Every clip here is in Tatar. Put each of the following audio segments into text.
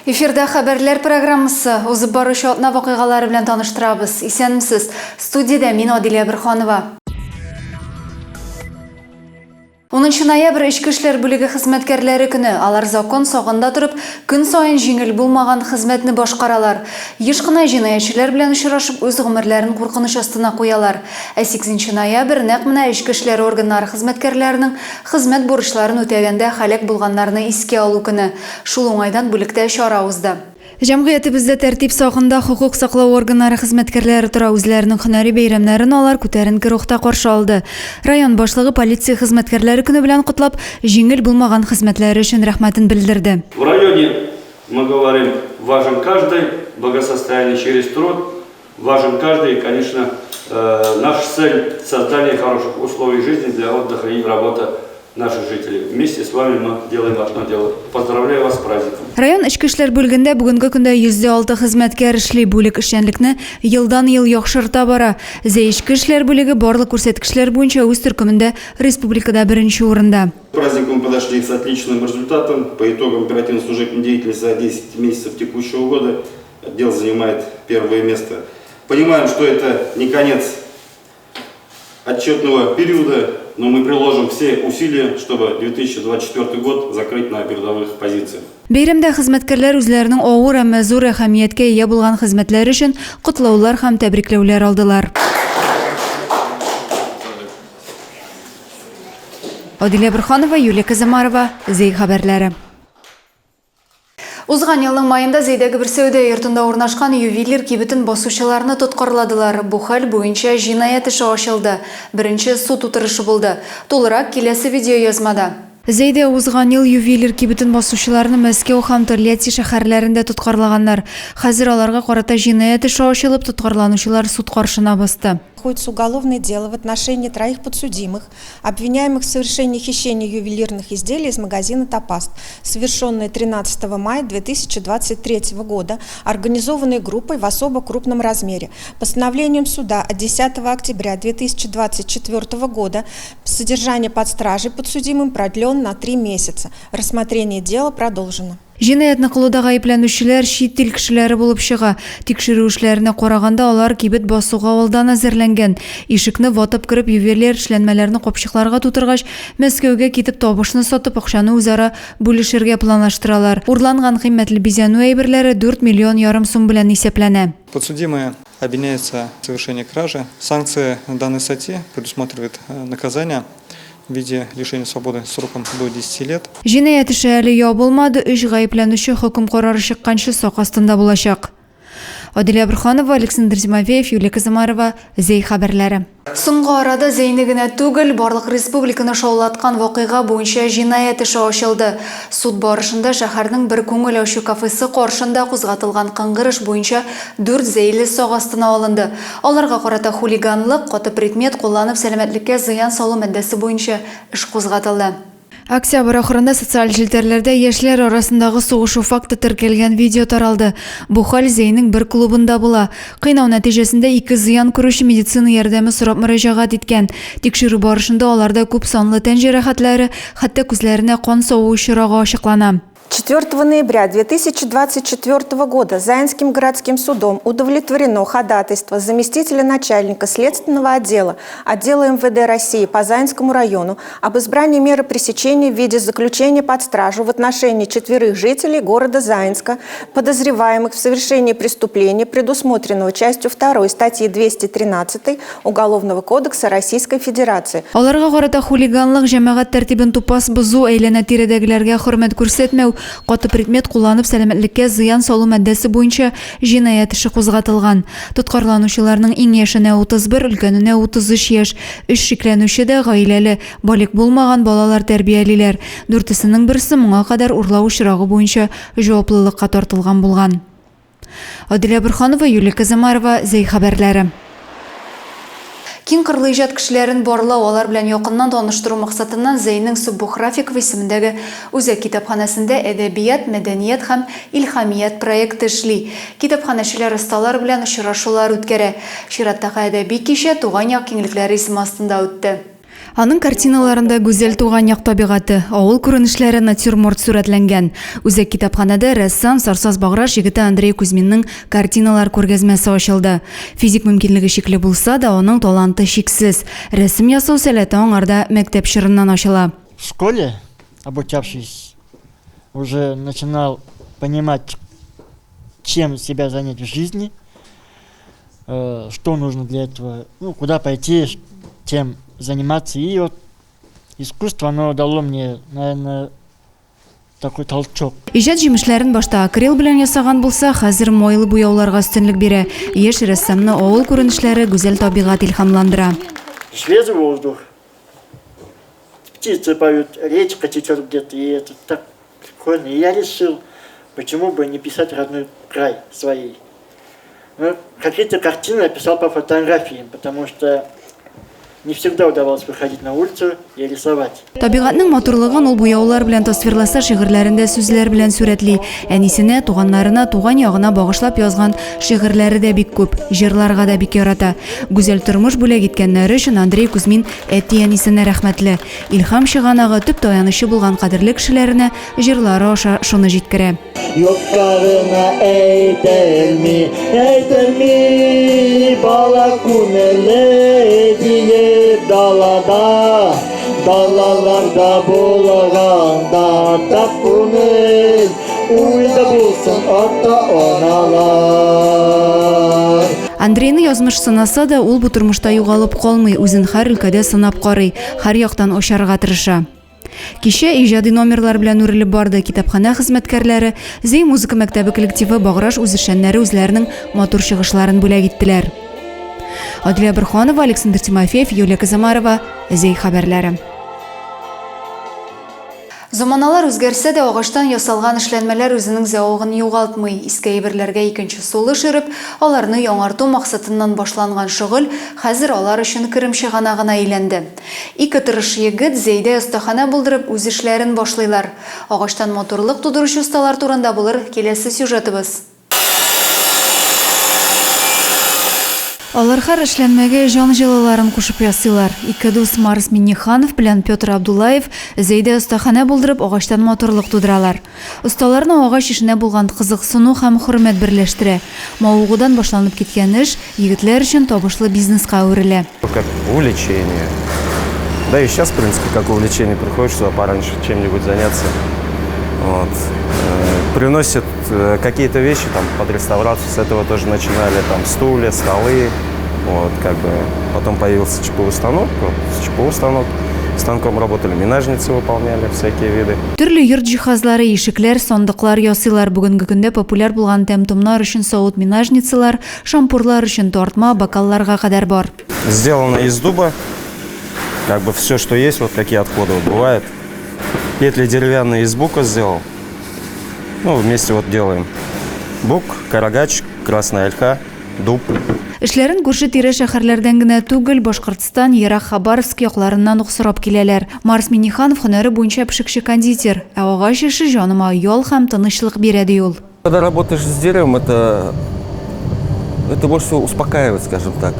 Эфирда хәбәрләр программасы узып баручы атна вакыйгалары белән таныштырабыз. Исәнмесез. Студиядә мин Адилә Борханова. Унынчы ноябрь Эчке эшләр бүлеге хезмәткәрләре көне. Алар закон сагында торып, көн саен җиңел булмаган хезмәтне башкаралар. Еш кына җинаятьчеләр белән очрашып, үз гомерләрен куркыныч астына куялар. Ә сигезенче ноябрь нәкъ менә эчке эшләр органнары хезмәткәрләренең хезмәт бурычларын үтәгәндә һәлак булганнарны искә алу көне. Шул уңайдан бүлектә чара узды. Җәмгыятебездә тәртип сагында хокук саклау органнары хезмәткәрләре тора. Үзләренең һөнәри бәйрәмнәрен алар күтәренке рухта каршы алды. Район башлыгы полиция хезмәткәрләре көне белән котлап, җиңел булмаган хезмәтләре өчен рәхмәтен белдерде. В районе, мы говорим, важен каждый, благосостояние через труд, важен каждый, и, конечно, наша цель, создание хороших условий жизни для отдыха и работы наших жителей. Вместе с вами мы делаем одно дело. Поздравляю вас с праздником. Район эчке эшләр бүлегендә бүгенге көндә 106 хезмәткәр эшли. Бүлек эшчәнлекне елдан-ел яхшырта бара. Зәй эчке эшләр бүлеге барлык күрсәткечләр буенча үз төркемендә республикада беренче урында. К празднику мы подошли с отличным результатом. По итогам оперативно-служебной деятельности за 10 месяцев текущего года отдел занимает первое место. Понимаем, что это не конец отчетного периода, но мы приложим все усилия, чтобы 2024 год закрыть на передовых позициях. Бәйрәмдә хезмәткәрләр үзләренең авыр, әмма зур әһәмияткә ия булган хезмәтләре өчен котлаулар һәм тәбрикләүләр алдылар. Адилә Борһанова, Юлия Казамарова, Зәй хәбәрләре. Узган елның маенда Зәйдәге бер сәүдә йортында урнашкан ювелир кибетен басучыларны тоткарладылар. Бу хәл буенча җинаять эше ачылды. Беренче суд утырышы булды. Тулырак киләсе видеоязмада. Зәйдә узган ел ювелир кибетен басучыларны Мәскәү һәм Тольятти шәһәрләрендә тоткарлаганнар. Хәзер аларга карата җинаять эше ачылып, тоткарланучылар суд каршына басты. Находится уголовное дело в отношении троих подсудимых, обвиняемых в совершении хищения ювелирных изделий из магазина «Топаст», совершенное 13 мая 2023 года, организованной группой в особо крупном размере. Постановлением суда от 10 октября 2024 года содержание под стражей подсудимым продлен на три месяца. Рассмотрение дела продолжено. Җинаятьне кылуда гаепләнүчеләр чит ил кешеләре булып чыга. Тикшерү эшләренә караганда, алар кибет басуга алдан әзерләнгән. Ишекне ватып кереп, ювелир эшләнмәләрне капчыкларга тутыргач, Мәскәүгә китеп табышны сатып, акчаны үзара бүлешергә планлаштыралар. Урланган кыйммәтле бизәнү әйберләре дүрт миллион ярым сум белән исәпләнә. Подсудимые обвиняются в совершении кражи. Санкции данной статьи предусматривают наказание в виде лишения свободы сроком до 10 лет. Җинаять эше әле ябылмады, өч гаепләнүче хөкем карары чыкканчы сак астында булачак. Адилә Борһанова, Александр Тимофеев, Юлия Казымарова, Зәй хәбәрләре. Соңгы арада Зәйне генә түгел, барлык республиканы шаулаткан вакыйга буенча җинаять эше ачылды. Суд барышында шәһәрнең бер күңел ачу кафесы каршында кузгатылган кыңгыр эш буенча дүрт зәйле сак астына алынды. Аларга карата хулиганлык, каты предмет кулланып сәламәтлеккә зыян салу маддәсе буенча эш кузгатылды. Октябрь ахырында социаль челтәрләрдә яшьләр арасындагы сугышу факты теркәлгән видео таралды. Бу хәл Зәйнең бер клубында була. Кыйнау нәтиҗәсендә ике зыян күрүче медицина ярдәме сорап мөрәҗәгать иткән. Тикшерү барышында аларда күп санлы тән җәрәхәтләре, хәтта күзләренә кан саву очрагы ачыклана. 4 ноября 2024 года Заинским городским судом удовлетворено ходатайство заместителя начальника следственного отдела отдела МВД России по Заинскому району об избрании меры пресечения в виде заключения под стражу в отношении четверых жителей города Заинска, подозреваемых в совершении преступления, предусмотренного частью 2 статьи 213 Уголовного кодекса Российской Федерации. Аларга карата хулиганлык, җәмәгать тәртибен тупас бозу, әйләнә-тирәдәгеләргә хөрмәт күрсәтмәү, каты предмет кулланып сәламәтлеккә зыян салу маддәсе буенча җинаять эше кузгатылган. Тоткарланучыларның иң яшенә 31, өлкәненә 33 яшь. Өч шикләнүче дә гаиләле, балигъ булмаган балалар тәрбиялиләр. Дүртесенең берсе моңа кадәр урлау очрагы буенча җаваплылыкка тартылган булган. Адилә Борһанова, Юлия Казамарова, Зәй хәбәрләре. Киң кырлы иҗат кешеләрен барлау, алар белән якыннан таныштыру максатыннан Зәйнең Сөббух Рафиков исемендәге үзәк китапханәсендә Әдәбият, мәдәният һәм илһамият проекты эшли. Китапханәчеләр осталар белән очрашулар үткәрә. Чираттагы әдәби кичә Туган як киңлекләре исеме астында үтте. Аның картиналарында гүзәл туган як табигате, авыл күренешләре натюрморт сурәтләнгән. Үзәк китапханәдә рәссам Сарсаз Баграж егете Андрей Кузьминның картиналар күргәзмәсе ачылды. Физик мөмкинлеге чикле булса да, аның таланты чиксез. Рәсем ясау сәләте аңарда мәктәп чорыннан ачыла. В школе обучавшись, уже начинал понимать, чем себя занять в жизни, что нужно для этого, ну, куда пойти, чем заниматься. И вот искусство, оно дало мне, наверное, такой толчок. Иҗат җимешләрен башта акрил белән ясаган булса, хәзер майлы буяуларга өстенлек бирә. Яшь рәссамны авыл күренешләре, гүзәл табигать илһамландыра. Свежий воздух, птицы поют, речка течет где-то, и это так прикольно. И я решил, почему бы не писать родной край своей. Ну, какие-то картины я писал по фотографиям, потому что не всегда удавалось выходить на улицу и рисовать. Табигатьнең матурлыгын ул буяулар белән тасвирласа, шигырьләрендә сүзләр белән сурәтли. Әнисенә, туганнарына, туган ягына багышлап язган шигырьләре дә бик күп, җырларга да бик ярата. Гүзәл тормыш бүләк иткәннәре өчен Андрей Кузьмин әти-әнисенә рәхмәтле. Илһам чыганагы, төп таянычы булган кадерле кешеләренә җырлары аша шуны җиткерә. Юкка гына әйтелми, әйтелми, бала күңеле диеп далада, далаларда булганда так күңел, уйда булсын ата-аналар. Андрейны язмыш сынаса да, ул бу тормышта югалып калмый, үзен һәр өлкәдә сынап карый, һәр яктан ачарга тырыша. Кичә иҗади номерлар белән үрелеп барды. Китапханә хезмәткәрләре, Зәй музыка мәктәбе коллективы, Баграж үзешчәннәре үзләренең матур чыгышларын бүләк иттеләр. Адлия Борһанова, Александр Тимофеев, Юлия Казамарова, Зәй хәбәрләре. Заманалар үзгәрсә дә, агачтан ясалган эшләнмәләр үзенең зәвыгын югалтмый. Иске әйберләргә икенче сулыш өреп, аларны яңарту максатыннан башланган шөгыль хәзер алар өчен керем чыганагына әйләнде. Ике тырыш егет Зәйдә остаханә булдырып, үз эшләрен башлыйлар. Агачтан матурлык тудыручы осталар турында булыр киләсе сюжетыбыз. Алар һәр эшләнмәгә җан җылыларын кушып ясыйлар. Ике дус Марс Миннеханов белән Петр Абдуллаев Зәйдә остаханә булдырып, агачтан матурлык тудыралар. Осталарны агач эшенә булган кызыксыну һәм хөрмәт берләштерә. Мавыгудан башланып киткән эш егетләр өчен табышлы бизнеска әверелә. Как увлечение. Да и сейчас, в принципе, как увлечение приходишь сюда пораньше чем-нибудь заняться. Вот. Э, приносит э, какие-то вещи там под реставрацию, с этого тоже начинали, там стулья, столы, вот, как бы. Потом появился ЧПУ станок, вот, с ЧПУ станок станком работали, минажницы выполняли, всякие виды. Төрле йорт җиһазлары, ишекләр, сандыклар ясыйлар. Бүгенге көндә популяр булган тәм-томнар өчен савыт-минажницалар, шампурлар өчен тартма, бокалларга кадәр бар. Сделано из дуба. Как бы все, что есть, вот какие отходы вот бывают. Петли деревянные из бука сделал. Ну, вместе вот делаем. Бук, карагач, красная ольха, дуб. Эшләрен күрше-тирә шәһәрләрдән генә түгел, Башкортстан, ерак Хабаровск якларыннан ук сорап киләләр. Марс Миннеханов һөнәре буенча пешекче-кондитер, ә агач эше җаныма ял һәм тынычлык бирә, ди ул. Когда работаешь с деревом, это, это больше всего успокаивает, скажем так.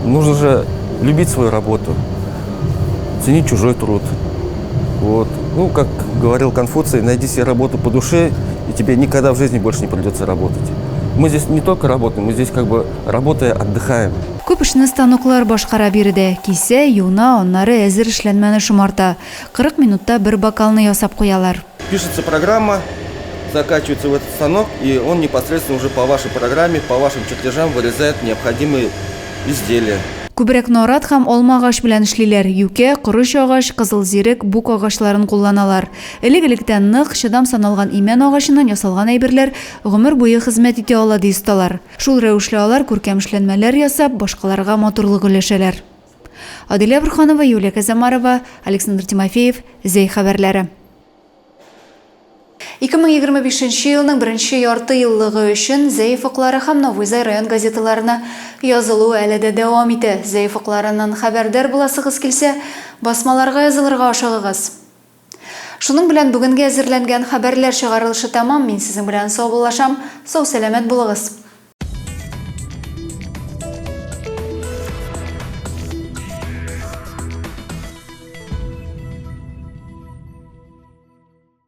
Нужно же любить свою работу, ценить чужой труд. Вот. Ну, как говорил Конфуций, найди себе работу по душе, и тебе никогда в жизни больше не придется работать. Мы здесь не только работаем, мы здесь как бы работая отдыхаем. Күп эшне станоклар башкара биредә. Кисә, юна, аннары әзер эшләнмәне шомарта. 40 минутта бер бокалны ясап куялар. Пишется программа, закачивается в этот станок, и он непосредственно уже по вашей программе, по вашим чертежам вырезает необходимые изделия. Күбрәк нарат һәм алма агач белән эшлиләр. Юкә, корыч агач, кызыл зирек, бук агачларын кулланалар. Элек-электән нык, чыдам саналган имән агачыннан ясалган әйберләр гомер буе хезмәт итә ала, ди осталар. Шул рәвешле алар күркәм эшләнмәләр ясап, башкаларга матурлык өләшәләр. Адилә Борһанова, Юлия Казамарова, Александр Тимофеев, Зәй хәбәрләре. 2025 елның беренче ярты еллыгы өчен Зәй офыклары һәм Новый Зай район газеталарына язылу әле дә дәвам итә. Зәй офыкларыннан хәбәрдар буласыгыз килсә, басмаларга язылырга ашыгыгыз. Шуның белән бүгенгә әзерләнгән хәбәрләр чыгарылышы тәмам. Мин сезнең белән саубуллашам. Сау-сәламәт булыгыз.